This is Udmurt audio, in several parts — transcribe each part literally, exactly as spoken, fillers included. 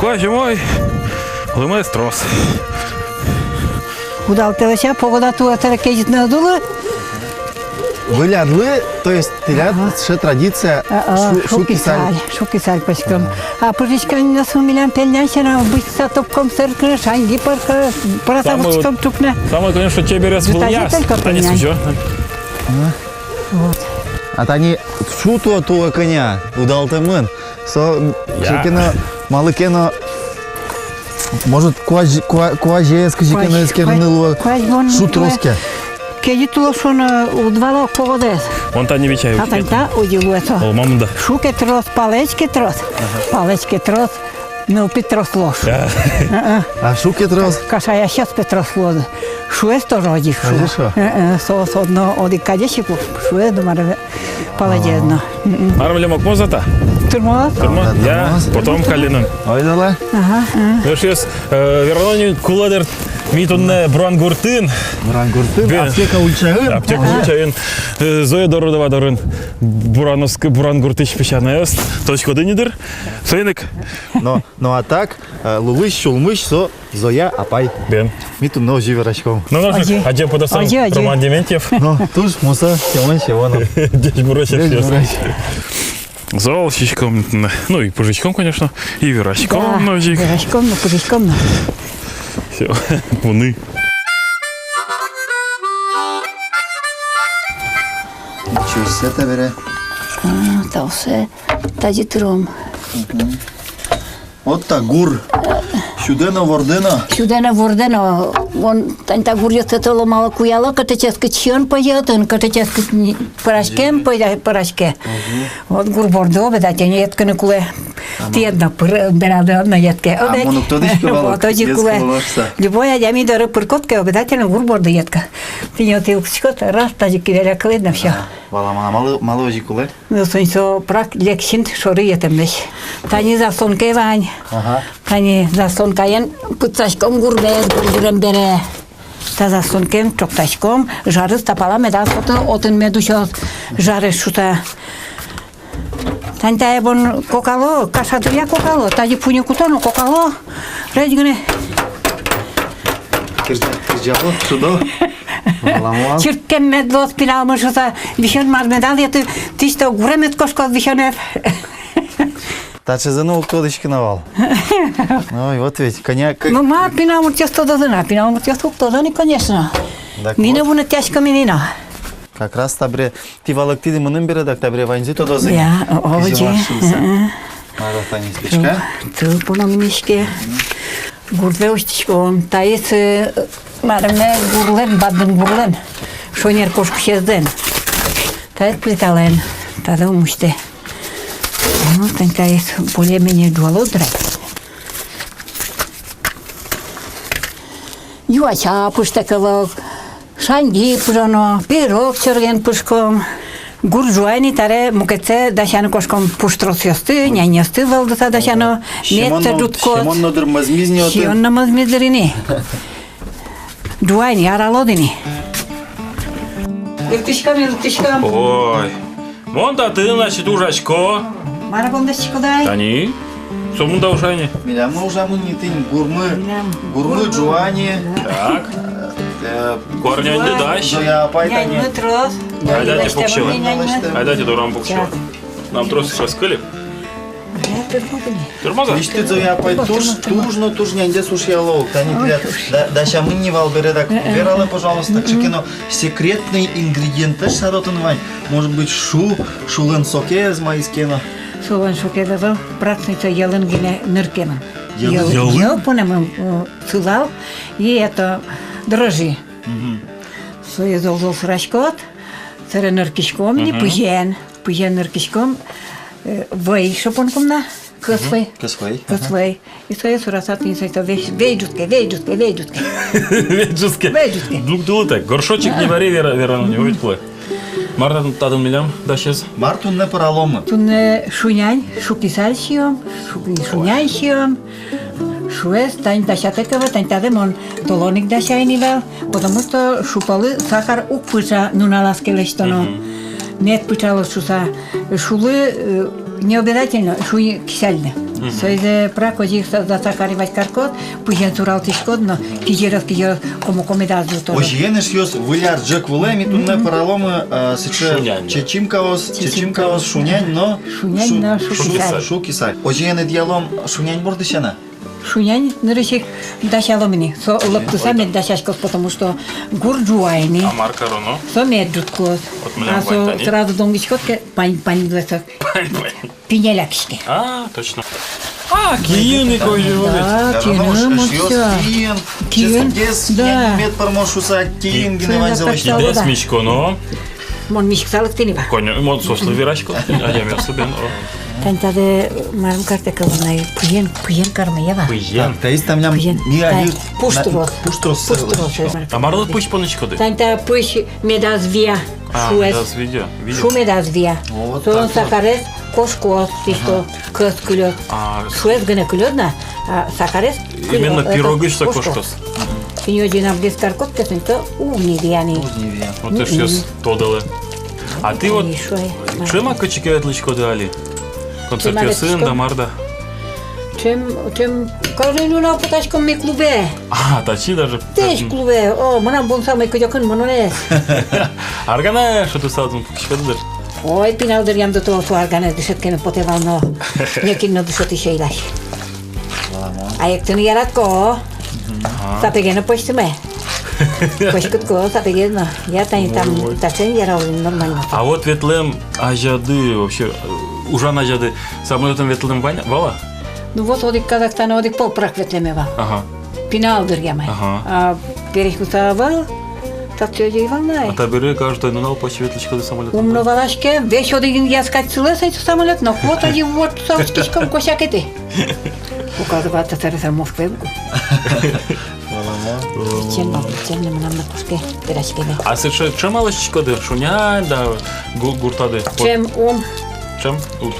Куазь умой, лымыез трос. Удалтэ лэся, погода туэ табере кезьыт но ӧд улы. Выль арлы, то есть тӥляд, а, сыӵе традиция, а, а, шу-, шуки-сальы. Шуки-сальы, шуки-сальы пӧзьтӥськом. А пыжиськон но со милям пельнянь сяна, бызьыса топком сэркыны, шаньги пӧркы, пыраса кутском ӵукна. Самой, конечно, чебересь вылъяз. Тани сузё. Вот. А тани шу туэ, туэ кӧня, удалтэмын. Со, я, кызьы ке но, малы ке но, может, куазь, куа-, куазез кызьы ке но эскерыны луэ. Куазь бон шу трос ке. Кезьыт улоз шуыны уд вала погодаез. Мон тани вичай. А тани та озьы луэ со. О, мамда. Шу ке трос, палэзь ке трос. Ага. Палэзь ке трос. Нылпи трос луоз. Я. А-а. А шу ке трос? Кашаясьёс пе трос луозы. Шуэз тоже одӥг шу. Одӥг шу. Э-э, со, со одно, одӥг кадесь ик луоз. Шуэз но, мар-а, палэзез но. Ага. М-м. Мар милям, окмоз-а та? Тырмоз. Тырмоз? Тырмоз. Я, тырмоз, потом тырмоз. Калиным. Ойдолэ. Ага, ага. Эшъёс, э, верано ни кулэ дыр, ми туннэ Бурангуртын. Бурангуртын, бе-, Аптека ульчаын. Аптека ульчаын. Э, Зоя Дородова дорын. Бурановск-, Бурангуртысь песянайёс. Тодӥськоды ни дыр. Соин ик. Но, ну а так, э, лулысь, сюлмысь со Зоя апай. Бен. Ми туннэ озьы вераськом. Ну, наш адӟем, адӟем, пудо сам адӟем, адӟем. Роман Дементьев. Ну, туж мусо, сиён, сиён. Ӟечбуресь, ӟечбуресь. Зол сиськом, ну и пыжиськом, конечно, и вераськом, да, но озьы ик. Вераськом но, пыжиськом но. Всё, вуны. Ничего себе, табере. А, таосэ, тазьы тыром. Мгм. Вот та гур. Сюдэ но, вордэ но. Сюдэ но, вордэ но. Вон тани та гуръёссэ толо-мало куяло, кытысь ке сиён пӧзе отын, кытысь ке ни-, пӧраськем пӧзе, пӧраське. Мгм. Вот гур борды обязательно йӧткыны кулэ. Ага. Тӥ одно пыр-, бен одно йӧтке. А, мон уг тодӥськы вал, вот озьы кулэ. Любой адями доры пыркод ке, обязательно гур борды йӧтка. Тӥни отӥ лыктӥськод, раз тазьы кивера кылӥд но всё. А, валамон, а малы, малы озьы кулэ? Ну, соин со прак лексин шоры йӧтэмлэсь. Тани заслонкае вань. Ага. Тани заслонкаен пытсаськом гурмес, гур вырем бере. Та заслонкаен ӵоктаськом, жарыз та пала медаз поты, отын мед усёз, жарэз шуса. Тани тае бон кокало, каша дыръя кокало, тазьы пуньы куто но кокало, речь гинэ. Кырӟа-, кырӟало, шудо. Валамон. Чырткем мед луоз пиналмы шуса, висён мар медаз йӧты, тӥни со гуре мед кошкоз висёнэз. Таӵезэ но уг тодӥськы на вал. Ой, вот ведь, коня-, к-, ну, ма, пинал муртъёс тодозы на, пинал муртъёс уг тодо ни, конечно. Так вот. Ми но вунэтъяськом ини на. Как раз табере, тӥ валэктӥды мыным бере, дак табере ваньзы тодозы. Я, о, о, кызьы озьы. Мар шуыса. Э-э. Мар тани, спичка? Тыл, тыл поно мынӥське. Гурлы усьтӥськом. Таиз, э, марме гурлэн, Бадӟым гурлэн. Шонер кошкысезлэн. Таиз плиталэн. Тазэ ум усьтэ. Ну, тани таиз более-менее ӝуало дыр ай. Юася пыжтэк ӧвӧл, шаньги пыжоно, пирог сьӧрген пыжком. Гур ӝуа ини, таре мукетсэ дасяны кошком, пуштросъёсты, няньёсты вӧлдыса дасяно, ага, медсэ ӝутскоз. Сиён но дыр мӧзмиз ни отын. Сиён но мӧзмиз дыр ини. Ӝуа ини, аралод ини. Лыктӥськом, лыктӥськом. Ой. Мон татын, значит, ужасько. Мар бон дасяськод ай? Тани. Сомында ужа ини. Милям но ужамын ни тӥни, гурмы. Милям гурмы, гурмы, ӝуа ини. Да. Так. Э, куарняньды дась. Зоя апай тани. Няньмы трос. Айдатэ пуксьылэ. Няньмы. Айдатэ дорам пуксьылэ. Так. Нам трос раскыли. Тырмоз-а? Тӥ, Зоя апай, туж, туж но туж няньдэс ушъяло. Тани тӥляд да-, дасямын ни вал бере, дак вералэ, пожалуйста, кыӵе ке но секретный ингредиентэз шат отын вань. Может быть, шу, шулэн сокез маиз ке но. Шулэн сокез ӧвӧл, практык со йӧлын гинэ ныркемын. Йӧлын? Йӧл, йӧл понэмын, э, сылал, и это, дрожжи. Мгм. Сое зол-зол сораськод, сэре ныркиськом ини, мгм, пызен. Пызен ныркиськом, э, вӧй шопонком на, кӧс вӧй. Мгм. Кӧс вӧй. Кӧс вӧй. Ага. И сое сураса тӥни сое весь, весь ӝутске, весь ӝутске, весь ӝутске. Весь ӝутске. Весь ӝутске. Дугдылытэк. Горшочек не вари, вера-, верано, не вари кулэ. Мар татын, татын милям дасез? Мар туннэ пӧраломы? Туннэ шунянь, шукисаль сиём, шуки-, шунянь сиём. Шуэз тань дасятэк ӧвӧл, тань тазэ мон толон ик дася ини вал, потому что шу пӧлы сахар уг пыӵа, нуналаз ке лэсьтоно. Мгм. Мед пыӵалоз шуса, шулы, э, Не обязательно шуи кисяльны. Мгм. Соизэ прак озьы ик за-, засахаривать каркод, пызен суралтӥськод но, кизерос, кизерос, комоко медаз ӝуты. Озьыен, эшъёс, выль ар ӝӧк вылэ ми туннэ пӧраломы, а, сыӵе чечымкаос, чечымкаос, шунянь но, шунянь но шу-, шу-, шукисаль. Шукисаль. Озьыен, ӧдъялом шунянь бордысен-а? Шунянь нырысь ик дасялом ини. Со лыктыса мед дасяськоз, потому что гур ӝуа ини. А мар кароно? Со мед ӝутскоз. Вот мынам вань тани. А со сразу донгиськод ке, пань-пань луэ со. Пань-пань. Пинь лякиське. А, точно. А, киын ик озьы. Да, киын, мон всё. Киын. Киын, да. Мед пӧрмоз шуса, киын гинэ ваньзэ лэсьтӥсько. Кидес миськоно. Мон миськыса лыктӥ ни вал. Коньы, мон соослы верасько, адямиослы бен, о. Тань таӵе, марым картэ кылын ай, пыен, пыен кармы, я вал. Пыен. Так, таиз та милям, пыен. Ми али пуштрос. Пуштрос. Пуштрос. А марлы пызь понӥськоды? Тань та пызь медаз вия. А, шуэз. Медаз вия, вия. Шу медаз вия. Вот. Солэн так, так. Сахарез кошкоз, тӥ что, ага, кӧс кылёз. А. Шуэз гинэ кылёз на, а сахарез кылёз. Именно пирогысь со кошкоз. Кошкоз. Мгм. Тӥни озьы ик гес каркод ке, тӥни со уг ни вия ни. Уг ни вия. Вот эшъёс тодэлэ. А тӥ вот ӵем-а кытчы ке ветлӥськоды али? Концертъёсын да мар да. Ӵем, ӵем, каждый нунал потӥськом ми клубе. А, татчы даже. Тэсь клубе. О, мынам бон самой кыдёкын мыноез. Арганэ шудыса отын пукиськоды дыр. Ой, пинал дыръям дутоз со арганэ дышетскеме потэ вал но. Некин но дышетӥсь ӧй лась. Валамон. А эктыны яратӥсько. Мгм. Ага. Сапеге но пӧзьтӥмы. Пӧзьтӥсько сапеге но. Я тани там, ой, ой, таӵе яра улын нормально. А вот ветлэм азяды вообще, э, ужан азяды самолётэн ветлэм вань-, вал-а? Ну вот, одӥг Казахстанэ одӥг пол пырак ветлэме вал. Ага. Пинал дыръям ай. Ага. А пересь муса вал, так чё ӧй вал на ай. А табере каждый нунал пачи ветлӥськоды самолётэн, да? Ум но валаське, весь одӥгъяз кадь сылэ со самолёт, но вот озьы вот со учкиськом косякетӥ. Указываться сэрэ Москвае. Валамон. Чен вал, чен но мынам но кошке, вераськеме. А сыӵе ӵем-а лэсьтӥськоды, шунянь да гу-, гуртады? Ӵем ум. Ӵем ум.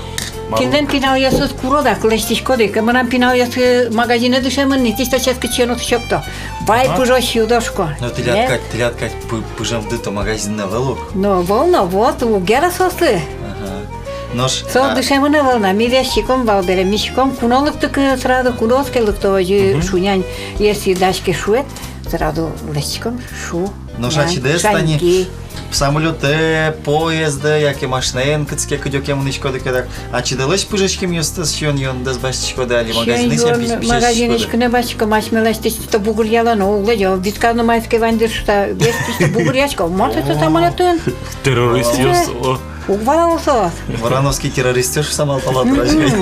Кинлэн пиналъёсыз куро да, лэсьтӥськоды ке, мынам пиналъёсы магазинэ дышемын ни, тӥ что, ческыт сиён уд сёкто. Вай, ага, пыжозь, юдо шуко. Но тӥляд кадь, тӥляд кадь пы-, пыжемды-то магазинын ӧвӧл ук. Но ӧвӧл но, вот, уг яра соослы. Ага. Нош, соос, а, дышемын ӧвӧл на, ми весь сиськом вал бере, ми сиськом, куно лыктыку сразу, куно ке лыкто озьы, мгм, шунянь, если дась ке шуэд, сразу лэсьтӥськом шу. Нош, шунянь, ачидэс тани, шаньги, самолётэ, поездэ, яке машинаен кытчы ке кыдёке мынӥськоды ке, так ачидэлэсь пыжиськемъёстэс, сиён-юондэс басьтӥськоды али магазинысен пи-, пичиськоды? Магазинысь гинэ басьтӥськом, асьмелэсь тӥни что бугыръяло но, уг лэзё, висказ но маиз ке вань дыр шуса, весь тӥни что бугыръясько, мар со самолётын. Террористъёс, о. Уг валало соос. Вороновский террористъёс шуса малпало, мгм, дыр ачиз.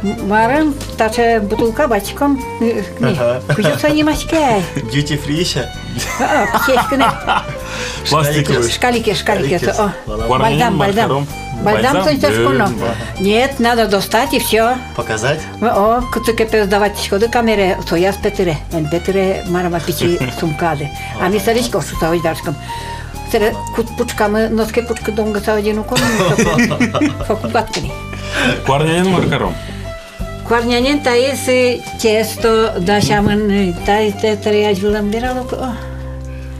М-, марым, таӵе бутылка басьтӥськом, э, э, ага, кызьы со нимаське ай? Duty free-ысь-а? А, пичиськыны. Пластиковый. Шкаликез, шкаликез, шкаликез, о. Валамон. Бальзам, бальзам. Бальзам, бальзам, бальзам, тӥни, тӥни, тӥни, тӥни. Нет, надо достать и всё. Показать? О, о, кытчы ке пе сдавать кариськоды камерае, сояз пе тыре, эн пе тыре, марым-а, пичи сумкады. А ми сярысь ке шуса возьдаськом. Сыре кут пушкамы, носке пушкы донгыса озьы нуко, ну, соку, соку куатьтыны. Куарнянен мар каром? Куарнянен таиз тесто дасямын, таиз, таиз, таиз азьвылэм верало ке, о.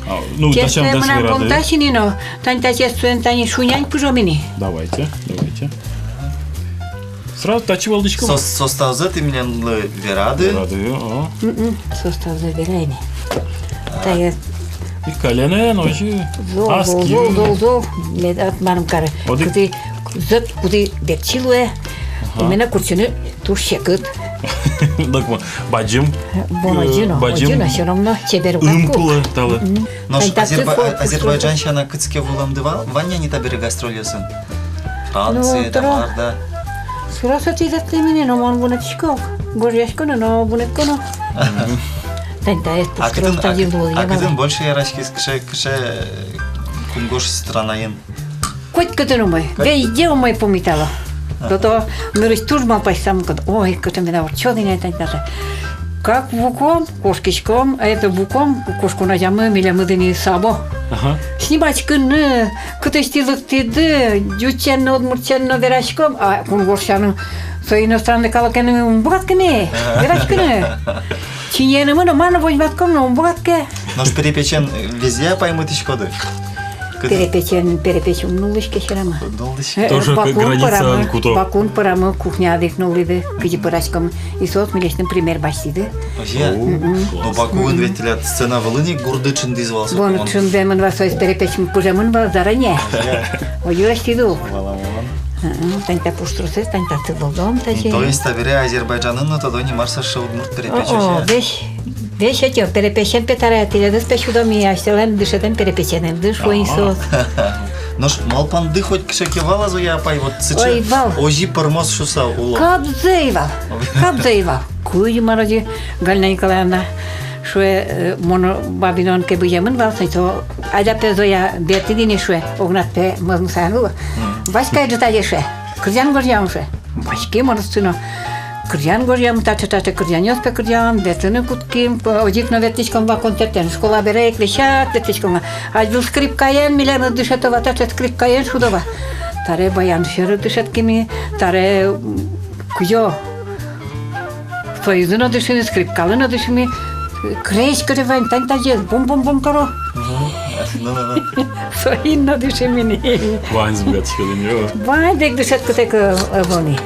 А, ну, тесто дасямын мынам верады. Бон тасьы ини но, тани та тестоен тани шунянь пыжом ини. Давайте, давайте. Сразу татчы вӧлдӥськом. Сос-, составзэ тӥ милемлы верады. Верады, о. М-м, составзэ верай ини. А. Тае. И каллен но озьы. Зол, зол, зол, зол, зол. Мед ат марым каре. Одӥг. Кудӥ зӧк, кудӥ бекчи луэ. Ага. Именно куртчыны туж секыт. Так вот, бадӟым. Бон, э, озьы но, бадӟым, озьы но, всё равно чебер ум кулэ талы. М-м. Нош Азербай-, Азербайджан сяна кытчы ке вуылэмды вал-, вань-а ни табере гастрольёсын? Франция, ну, да, тра-, мар да. Сураса тӥледлы мынэ, но мон вунэтӥсько. Гожъясько но, но вунэтӥсько но. Мгм. Тань таез. А кытын, а кытын больше яраськиз, кыӵе, кыӵе, э, кунгож странаын? Котькытын умой, коть- везде умой пумитало. Ага. Тото нырысь туж малпасько мон, кыт-, ой, кытын меда ортчоз ини тань таӵе. Как вуком, кошкиськом, а это вуком, кошкон азямы милемыз ини сабо. Ага. Снимаськыны, кытысь тӥ лыктӥды, ӟучен но, удмуртчен но вераськом, а кунгож сяна со иностранный калыкен ум быгатэ ке ми, ага, вераськыны. Чиньыенымы но мар но возьматӥськом но, ум быгатэ ке. Нош перепечен везде-а паймытӥськоды? Кыӵе? Перепечен, перепеч ум нуллӥське сьӧрама. Нуллӥське. Э, э, тоже Бакуын границаын пырамы, кутӥсько. Бакуын пырамы, кухняды ик нуллӥды, кызьы пыраськом. И соос милесьтым пример басьтӥды. Озьы-а? Мгм. Класс. Но Бакуын ведь тӥляд сцена вылын ик гурды ӵындӥз вал со. Вон ӵындэмын вал, соос перепечмы пыжемын вал заранее. Озьы-а? Озьы лэсьтӥды ук. Валамон. Мгм. Тань та пуштросэз, тань та тыбылдон тазьы. То есть табере Азербайджанын но тодо ни, мар со сыӵе удмурт перепеч. О, о, озьы-а? Весь, весь ӧтё, перепечен пе табере тӥледыз пе сюдом, и асьсэлэн дышетэм перепеченэз, шуо ини соос. Ага. Нош малпанды хоть кыӵе ке вал-а, Зоя апай, вот сыӵе? Ой, вал. Озьы пӧрмоз шуса уло? Кабзэ ӧй вал. Кабзэ ӧй вал. Кызьы мар озьы, Галина Николаевна, шуэ, э, мон бабинон ке быземын вал, соин со, айда пе, Зоя, бертӥд ини, шуэ, огнад пе мӧзмыса ӧй луы. Мгм. Васькай ӝытазе, шуэ, кырӟан гожъям, шуэ. Васьки мон отчы но. Кырӟан гожъям, таӵе-таӵе кырӟанъёс пе кырӟалам, ветлыны кутским, озьы ик но ветлӥськом вал концертэн, школа бере ик весяк ветлӥськом вал. Азьвыл скрипкаен милемыз дышето вал, таӵе скрипкаен шудо вал. Табере баян сьӧры дышетскимы, табере, м, кызьы, соизы но дышимы, скрипкалы но дышимы, крезь кыӵе вань, тань тазьы бум-бум-бум каро. Мгм. Ну, ну, ну. Соин но дышимы ни. Ваньзэ быгатӥськоды ни, о. Ваньзэ ик дышетскытэк, э, ӧвӧл ни.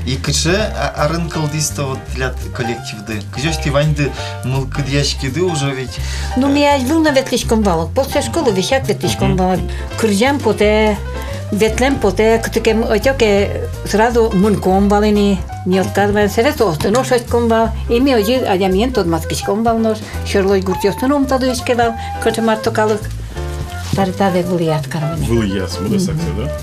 И кыӵе а-, арын кылдӥз-то вот тӥляд коллективды? Кызьы тӥ ваньды мылкыдъяськиды уже ведь? Ну, э, ми азьвыл но ветлӥськом вал ук. После школы весяк ветлӥськом вал. Мгм. Кырӟам потэ, ветлэм потэ, кытыке ӧтё ке, сразу мынӥськом вал ини. Не отказываем, сэре соосты но шӧдӥськом вал. И ми озьы адямиен тодматскиськом вал нош. Сьӧрлось гуртъёсты но ум тодӥське вал, кыӵе мар со калык. Табере тазэ вылӥяз каром ини. Вылӥяз, вылӥяз. Мгм. Саксё, да?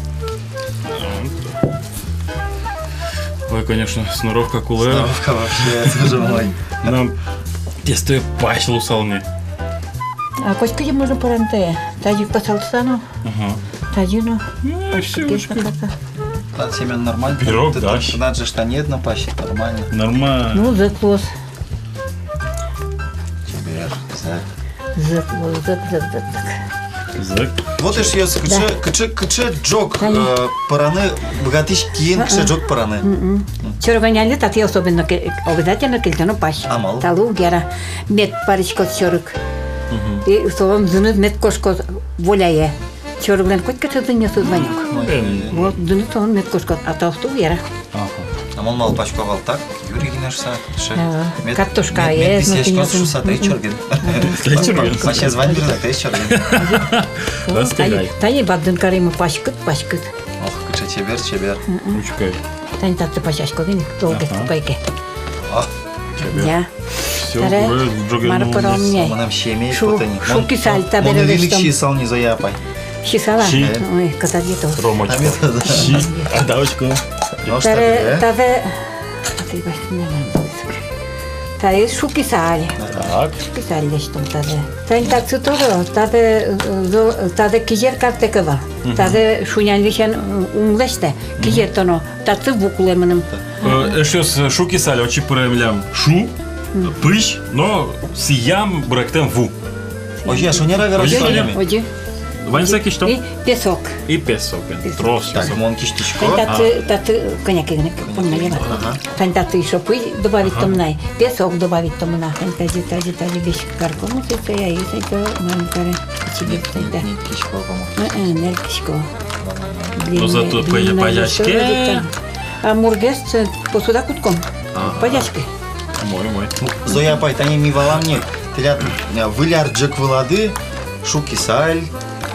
Ой, конечно, сноровка кулэ. Сноровка вообще, это же мой. Мынам тестэ пась луысал ни. А котькызьы можно пӧраны тае. Тазьы ик пӧсялтыса но. Ага. Тазьы но. Ну, пась всё, кутӥське, пӧсялтыса. Семён, нормально? Пирог, да. Тынад же штанед но пась, нормально. Нормально. Ну, зӧк луоз. Чебер, зӧк. Зӧк, зӧк, зӧк, зӧк, зӧк. Зӧк. Вот эшъёс, кыӵе, да, кыӵе, кыӵе ӝог, тани, э, пӧраны быгатӥсь киын, кыӵе ӝог пӧраны. Мгм. Чорыгын али татӥ особенно ке-, обязательно кельтоно пась. А малы? Талы уг яра. Мед париськоз чорыг. Мгм. И солэн зыныз мед кошкоз воляе. Чорыглэн котькыӵе зынъёсыз вань ук. М. Вот, зыныз солэн мед кошкоз, а таосты уг яра. Ага. А мон малпасько вал, так юри гинэ шуса, кыӵе. Ага. Мед, картошка, мед, мед висъяськоз шуса, таиз чорыген. Ага. Таиз чорыген. Пасез вань бере, таиз чорыген. Тани, тани бадӟым каримы, паськыт, паськыт. Ох, кыӵе чебер, чебер. Мгм. Учкы. Тани татчы пасяськод ини, долгес, ага, кука ке. Ах, чебер. Я. Всё, табере гурез ӝоген мар пӧром ни. Мынам семей. Шу-, потэ ни. Шу кисаль табере лэсьтом. Мон ик сиысал ни, Зоя апай. Сиысал-а? Си. Ой, кытади то. Ромочка. Амитода. Си. А, давочка. Нош табере, табере. Табере, табере. Таиз шу кисаль. Так. Шу кисаль лэсьтом табере. Тани татчы тоже, табере, э, зо-, табере кизер картэк ӧвӧл. Мгм. Табере шу нянь висен, э, ум лэсьтэ. Мгм. Кизертоно. Татчы ву кулэ мыным. Э, эшъёс, э, шу кисаль, отчы пыре милям шу, м, пызь но сӥям быректэм ву. Озьы-а, шонер-а вераськоды? Озьы, озьы. Ваньзэ кисьтом. И песок. И песок. Песок. Трос. Так, песок. Мон кисьтӥсько. Тани татчы, а, татчы кӧня ке гинэ, кӧня ке гинэ. Ага. Тани татчы ещё пызь добавить, ага, томнай. Песок добавить томна. Тани тазьы, тазьы, тазьы весь карком, вот это я, и это мон каре. Нель, нель, нель кисько, по-моему. Э, э, нель кисько. Но зато длинная, длинная пазяське. А мургес, э, посуда кутском. Ага. Пазяське. Умой, умой. Зоя апай, тани ми валам ни, тӥляд, э, выль ар ӝӧк вылады шу кисаль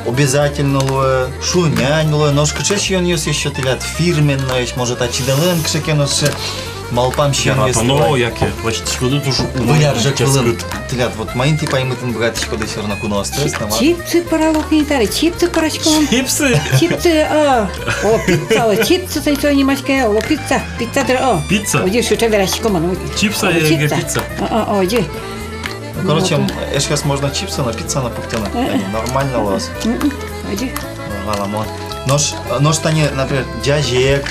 обязательно луэ, шу нянь луэ, нош кыӵе сиёнъёс ещё тӥляд фирменноесь, может, ачидэлэн кыӵе ке но сыӵе малпам сиёнъёс? Яратоно, яке лэсьтӥськоды туж умой. Выль ар ӝӧк вылын. Ческыт. Тӥляд вот маин тӥ паймытыны быгатӥськоды всё равно куноостэс, но ма. Чипсы пӧралом ни табере, чипсы пӧраськом. Чипсы? Чипсы, а. О, пицца, о, чипсы, тани со нимаське, о, пицца, пицца дыр, о. Пицца? Озьы сыӵе вераськом, ну. Чипсы, о, яке пицца? Пицца. А, а, озьы. Ну, короче, вот, эшъёс, можно чипсы но, пицца но пуктыны. Э, э. Нормально луоз. М-м, озьы. Валамон. Нош, нош тани, например, ӟазег.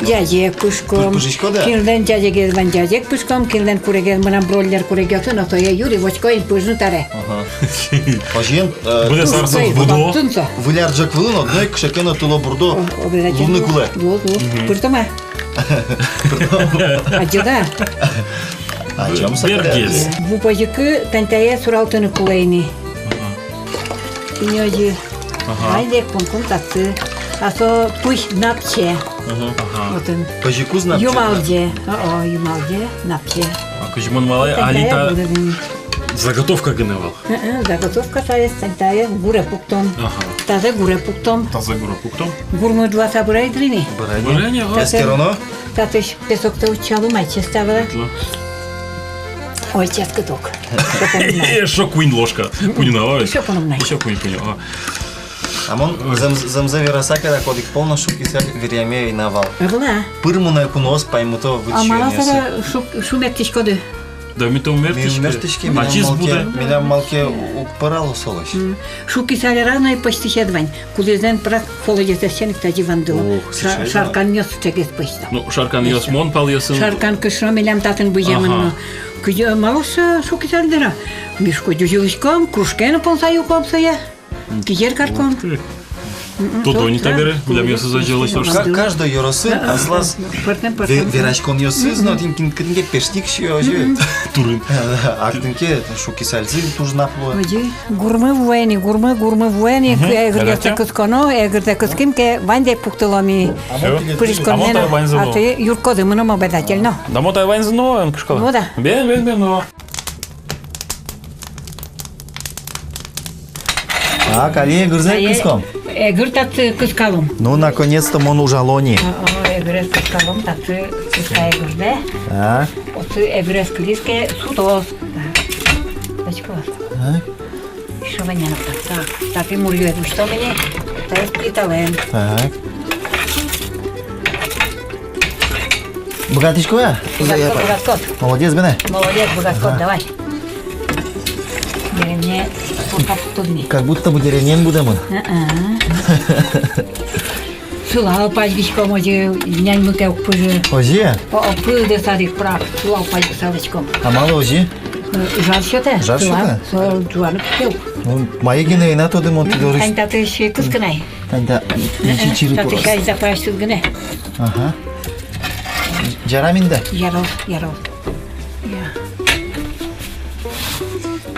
Ӟазег пыжком. Пы-, пыжиськоды-а? Кинлэн ӟазегез вань, ӟазег пыжком, кинлэн курегез, мынам бройлер курегъёсы но, сое юри, вочко ини пыжны табере. Ага. Озьыен, э, быдэс арзэ вудо. Выль ар ӝӧк вылын одно ик кыӵе ке но тылобурдо луыны кулэ. Луоз, луоз. Мгм. Пыртом-а? Пыртом. Адӟод-а? Адӟом. Бергес. Ву пӧзьы ке, тани тае суралтыны кулэ ини. Ага. Ини озьы. Ага. Ваньзэ кункум татчы. А со пызь напче. Ага. Отын. Пызьыкуз напче. Юмалӟе. О-о, юмалӟе, напче. А кызьы мон валай, али та заготовка гинэ вал. Э-э, заготовка тае, тае гуре пуктом. Ага. Тазэ гуре пуктом. Тазэ гуре пуктом. Гурмы дуласа бырай дыр ини. Бырай ини. Бырай ини, ага. Эскероно. Татысь песоктэ утчалом ай, ческыт-а вал. Ой, ческыт ук. Эшшо куинь ложка. Куинь на вал. Эшшо куинь на. Эшшо куинь, куинь, ага. А мон зэм-, зэмзэ вераса ке, так одӥг пол но шукисаль веръяме ӧй на вал. Ӧвӧл-а? Пыр мынэ куноос, паймыто, выче. А малы сыре шук-, шумертӥськоды? Да ми тон мертӥське. Ми мертӥське, милям малы ке, милям малы ке уг пӧрало солэсь. М. Шукисаль разной пӧзьтӥсез вань. Кудӥзлэн прак холодецъёссэ ик тазьы вандыло. Ох, ша-, шарканъёс чегес пӧзьто. Ну, шарканъёс мон палъёсын. Шаркан кышно милям татын быземын но. Ага. Кызьы, малы со шукисаль дыр-а? Мисько ӟузьылӥськом, кружкаен понса юком сое. Кизер карком. Ух ты. М-м, тодо ни табере, милям ёросысь озьы лэсьто. Ка-, каждой ёросын аслаз ве-, вераськонъёсыз, но тӥни кин-, кин ке пештик сиё, озьы. Турын. А тӥни ке шукисальзы туж нап луэ. Озьы. Гурмы вуэ ини, гурмы, гурмы вуэ ини, эгырзэ кысконо, эгырзэ кыским ке, ваньзэ пуктылом ини. Всё. Пыриськонме но. А мон тай ваньзэ но. А тӥ юркоды мыном обязательно. Да мон тай ваньзэ но, эн кышкалэ. Ну да. Бен, бен, бен, но. Так, али эгырзэ кыском. Эгыр татчы кыскалом. Ну, наконец-то мон ужало ни. О, о, эгырез кыскалом, татчы кыска эгырзэ. Так. Отчы эгырез кылиз ке, сутоз. Так. Пачкалоз. Так. Ещё ваняно так. Так, татчы муръёез усьтом ини, таиз плиталэн. Так. Быгатӥськод-а? Быгатӥсько, быгатӥсько. Молодец, бен-а? Молодец, быгатӥсько, давай. Деревне пока тут ми. Как будто бы деревнеын будэмын. Ага. Сылал пазьгиськом озьы, няньмы ке уг пыжы. Озьы? О, о, пыды садик прак, сылал пазьгиськом. А малы озьы? Э, жар сётэ. Жар сётэ? Сылал, со ӝуаны кутэ ук. Ну, мае гинэ ӧй на тоды мон тӥ дорысь. Тань татысь кыскы на ай. Тань та, э, э, ничи чиры татысь порос. Ай запасьтыз гинэ. Ага. Яра мында? Яра, яра. Я.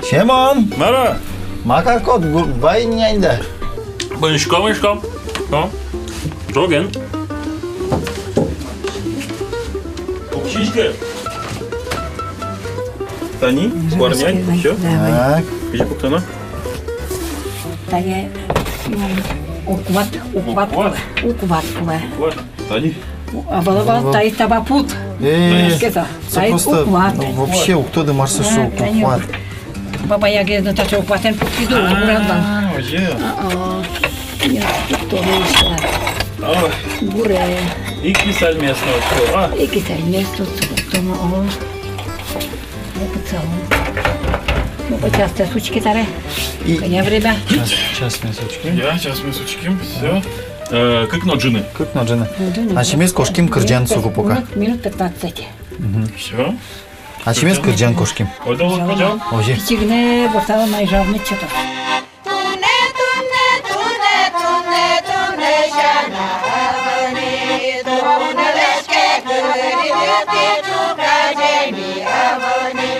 Семон! Мар-а? Ма каркод, гу-, вай няньда. Быньыськом, быньыськом. О. Ӝоген. Пуксиське. Тани, куарняй, всё. Так. Кызьы пуктоно? Тани, м, укват, укват. Укват. Укват, укват. Укват. Тани. А вал-а вал, таиз таба пуд. Э, таиз таба пуд. Со просто, ну, вообще уг тоды, мар со, э, шуо, тани укват. Баба Ягез но таӵе укватэн пуктӥз, а, уг радла. Озьы. А, а. Нет, уг тоды, уг тоды. Ой. Гуре. Ик кисальмес но уг тоды, а? Ик кисальмес но уг тоды, о. Ну, пытсалом. Ну, пытсалом, учке таре. И кӧня время? Час, часмес учким. Я, часмес учким, всё. Э, кык но ӝыны. Кык но ӝыны. Ӝыны. Асьмеос кошким кырӟаны соку пока. Минут, минут пятнадцать. Мгм. Всё. Асьмеос кырӟаны кошким. Ойдолэ, кырӟалом. Озьы. Пичи гинэ ворсалом ай, жармыт сётоз. Туннэ, туннэ, туннэ, туннэ, туннэ сяна ӧвӧл ни, туннэлэсь ке кылиды тӥ ӵуказе ни ӧвӧл ни,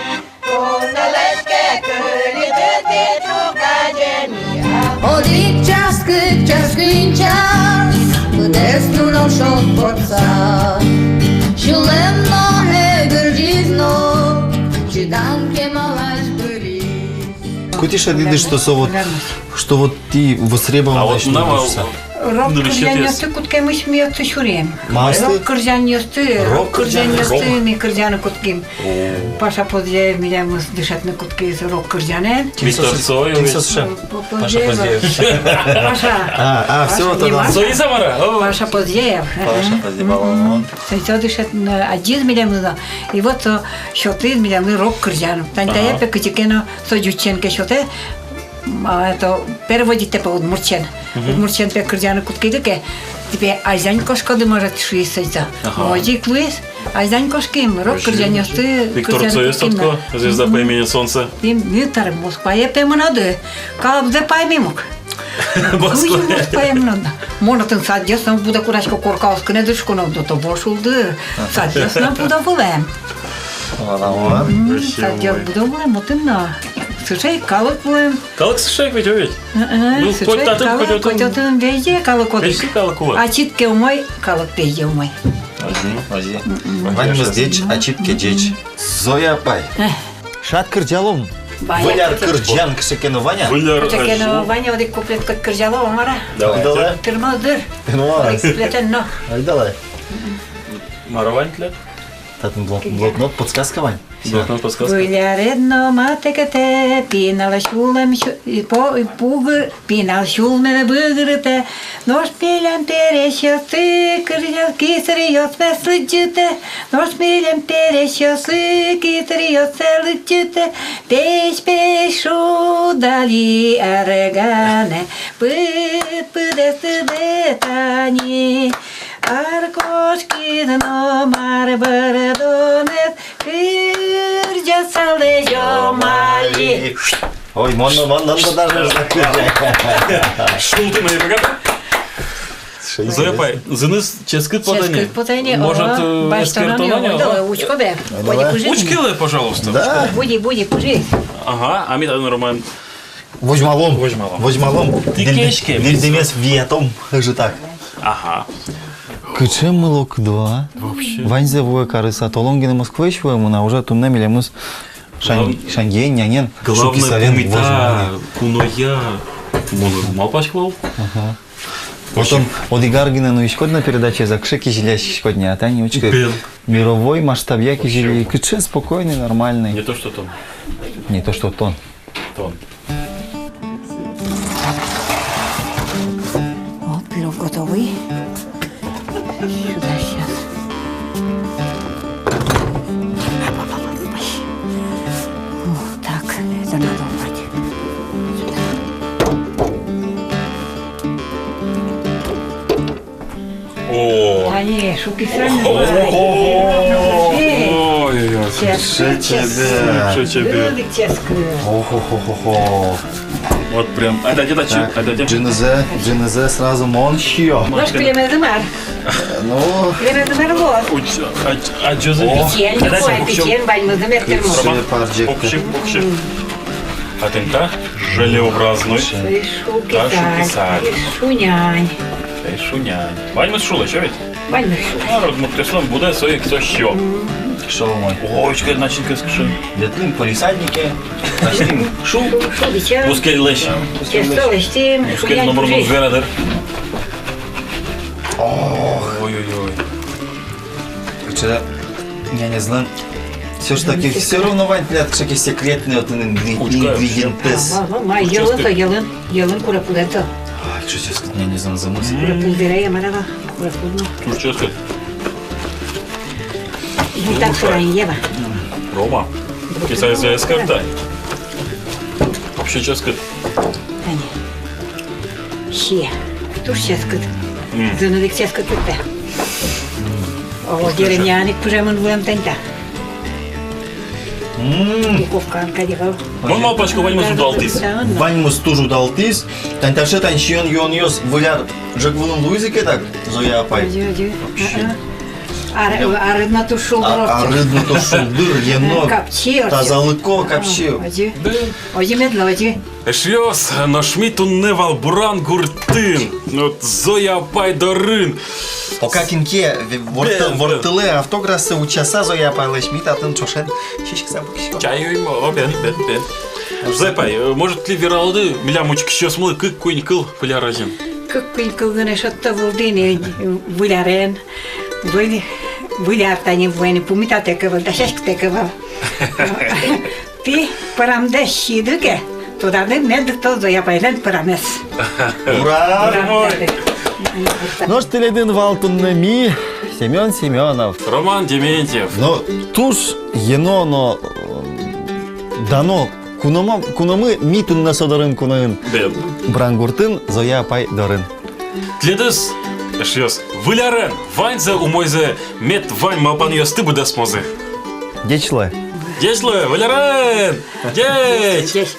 туннэлэсь ке кылиды тӥ ӵуказе ни ӧвӧл ни. Одӥг час, кык час, куинь час, быдэс нунал шонпотса, сюлэм но, эгырӟиз но, чидам кемалась быриз. Кытысь тӥ тодӥды, что со вот, что вот тӥ востребованный? А вот на вал. Рок кырӟанъёсты кутскемысь ми отчы сюрим. Мар? Рок кырӟанъёсты, рок кырӟанъёсты ми кырӟаны кутским. О. Паша Поздеев милемыз дышетыны кутскиз рок кырӟанэн. Виктор Цой. Кин со сыӵе? Паша Поздеев. Паша. А, а, всё, тогда. Паша Поздеев. Паша Поздеев. Паша Поздеев. Мгм. Со дышетӥз, адӟиз милемыз но. И вот со сётӥз милемлы рок кырӟан. Тани тае пе кытчы ке но со ӟучен ке сётэ, м, а, это переводить, типа, удмуртчен. Мгм. Удмуртчен пе кырӟаны кутскиды ке, типа, азьлань кошкоды, может, шуиз соин. Ага. Озьы ик луиз, азьлань кошким, рок кырӟанъёсты. Виктор Цоез тодӥсько, «Звезда по имени Солнце». Тӥ, ми таре Москвае пе мыноды, калабзэ паймим ук. Москвае. Кызьы Москвае мыноды? Мон отын садъёс но будо курасько, коркаос гинэ дышконо, до того шулдыр. Садъёс но будо вылэм. М, садъёс будо вылэм отын но. Сыӵе ик калык вылэм. Калык сыӵе ик ведь, о ведь? Ы-ы, ну, сыӵе коть ик татын, калык, коть отын. Коть отын везде калык одӥг. Везде калык улэ. Ачид ке умой, калык везде умой. Озьы, озьы. М-м. Ваньмыз ӟеч, ачид ке ӟеч. Зоя апай. Эх. Шат кырӟалом. Выль ар кырӟан кыӵе ке но вань-а? Выль ар. Кыӵе ке но вань-а, одӥг куплет коть кырӟалом, мар-а? Давай. Давай. Тырмоз дыр. Тырмоз. Одӥг куплетэн но. Ай, давай. Мар вань тӥляд? Татын блок-, блокнот, подсказка вань. Всё. Блокнот, подсказка. Выль аред но матыкетэ, пинал сюлэм сю-, и по-, и пугы-, пинал сюлмез быгыртэ. Нош милям пересьёсы кырӟа-, кисыриосмес лыдӟытэ. Нош милям пересьёсы кисыриоссэ лыдӟытэ. Песь-песь шудо али арганэ, пыд-пыдэстэ тани. Ар кошкиз но мар бӧрдонэз, кырӟа салэ ёмали. Ой, мон но, мон но даже уже кырӟа. Шултӥ мае быгатэ. Зоя апай, зыныз ческыт потэ ни. Ческыт потэ ни, может, о, э, басьтоно эскерто ни, но, о, о, да, учко бе. Давай. Буди, пыжи. Учкелэ, пожалуйста. Да. Буди, буди, пыжи. Ага, а ми татын, Роман. Возьмалом. Возьмалом. Возьмалом. Тӥ кельше ке, вильдэмез виятом, ӧжытак. Ага. Кыӵе мылокыдо-а? Вообще. Ваньзэ вуэ карыса, толон гинэ Москваысь вуэмын, а уже туннэ милемыз шан-, глав-, шаньгиен, нянен, главное, шуки савен пумита, возьмалом. Куноя, мон малпасько вал. Ага. Вот он, одӥг ар гинэ нуиськод на передачаез, а кыӵе кизилияськиськод ни, а тани учкы. Бен. Мировой масштабъя кизили, кыӵе спокойный, нормальный. Не то что тон. Не то что тон. Тон. Вот, пирог готовый. Сюда сейчас. Вот так, это надо убрать. Сюда. О. Али шукиськом. О, о, о, о. Ой, ой, ой. Ческыт, ческыт. Чебер. Чебер. Чебер. Ох, ох, ох, ох, ох. Вот прям. А это где-то чё? Так, а это где-то? Ӝынызэ, ӝынызэ сразу мон сиё. Может, килемезы мар? Ну. Килемезы мар луоз? Уч-, а, а, ӝынызэ. О. Пичиен, это любой чё? Пичиен, ваньмызы мед тырмоз. Роман, пуксьы, пуксьы. А тӥни та желеобразной. Сыӵе шукисаль. Та шукисаль. Сыӵе шунянь. Сыӵе шунянь. Ваньмыз шулэ, чё ведь? Ваньмыз шулэ. Народ муртъёслэн будэ, со ик со сиё. Мгм. Шалмай. Ой, учкы, начинкаез кыӵе. Ветлӥм палисаднике. Лэсьтӥм шу. Шу, шу, бича. Бускельлэсь. Бускельлэсь. Тесто лэсьтӥм. Бускель номыр но зверадыр. Ох. Ой-ой-ой. Кыӵе нянезлэн. Всё ж таки, всё равно вань тӥляд кыӵе ке секретный отын ингри-, ингредиентэз. Ма, ма, ма, йӧлын-то, йӧлын, йӧлын курегпудэн-то. А, кыӵе ческыт нянезлэн зэмыз. Курегпуд бере, я, мар-а, курегпуд но. Туж ческыт. Ну, так, шура, ева. Рома. Кисай, кисай, эскертай. Вообще ческыт. Ани. Сие. Туж ческыт. М. Зыныз ик ческыт лыктэ. О, деревняын ик пыжемын вылэм тани та. М. Духовкаын кадь ӧвӧл. Мон малпасько, ваньмыз удалтӥз. Ваньмыз туж удалтӥз. Тани таӵе тани сиён-юонъёс выль ар ӝӧк вылын луизы ке так, Зоя апай. Озьы, озьы. Вообще. А-а. Ар-, арыд но туж шулдыр. А-а, арыд но туж шулдыр, енот. Капчи, озьы. Тазалыко капчи. Озьы. Да. Озьы мед луоз, озьы. Эшъёс, нош ми туннэ вал Буран гуртын. Вот Зоя апай дорын. Пока кин ке ве-, ворттыл-, бен, бен, ворттылэ автографсэ утчаса Зоя апайлэсь, ми татын ӵошен сиськыса пукиськом. Чай юим, о, бен, бен, бен. Зоя апай, э, может, тӥ вералоды милям учкисьёсмылы кык-куинь кыл Выль ар азьын. Кык-куинь кыл гинэ шедьтэ вылды ни, э, Выль арен. Выль, Выль ар тани вуэ ни, пумитатэк ӧвӧл, дасяськытэк ӧвӧл. Тӥ пырамдэс сиды ке, тодады мед лыктоз Зоя апайлэн пырамез. Ура! Ура! Нош тӥледын вал туннэ ми, Семён Семёнов. Роман Дементьев. Но туж ено но, э, дано кунома-, куномы ми туннэ со дорын куноын. Бен. Буран гуртын, Зоя апай дорын. Тӥледыз, эшъёс, Выль арен, ваньзэ умойзэ, мед вань малпанъёсты быдэсмозы. Ӟеч луэ. Ӟеч луэ, Выль арен! Ӟеч! Ӟеч!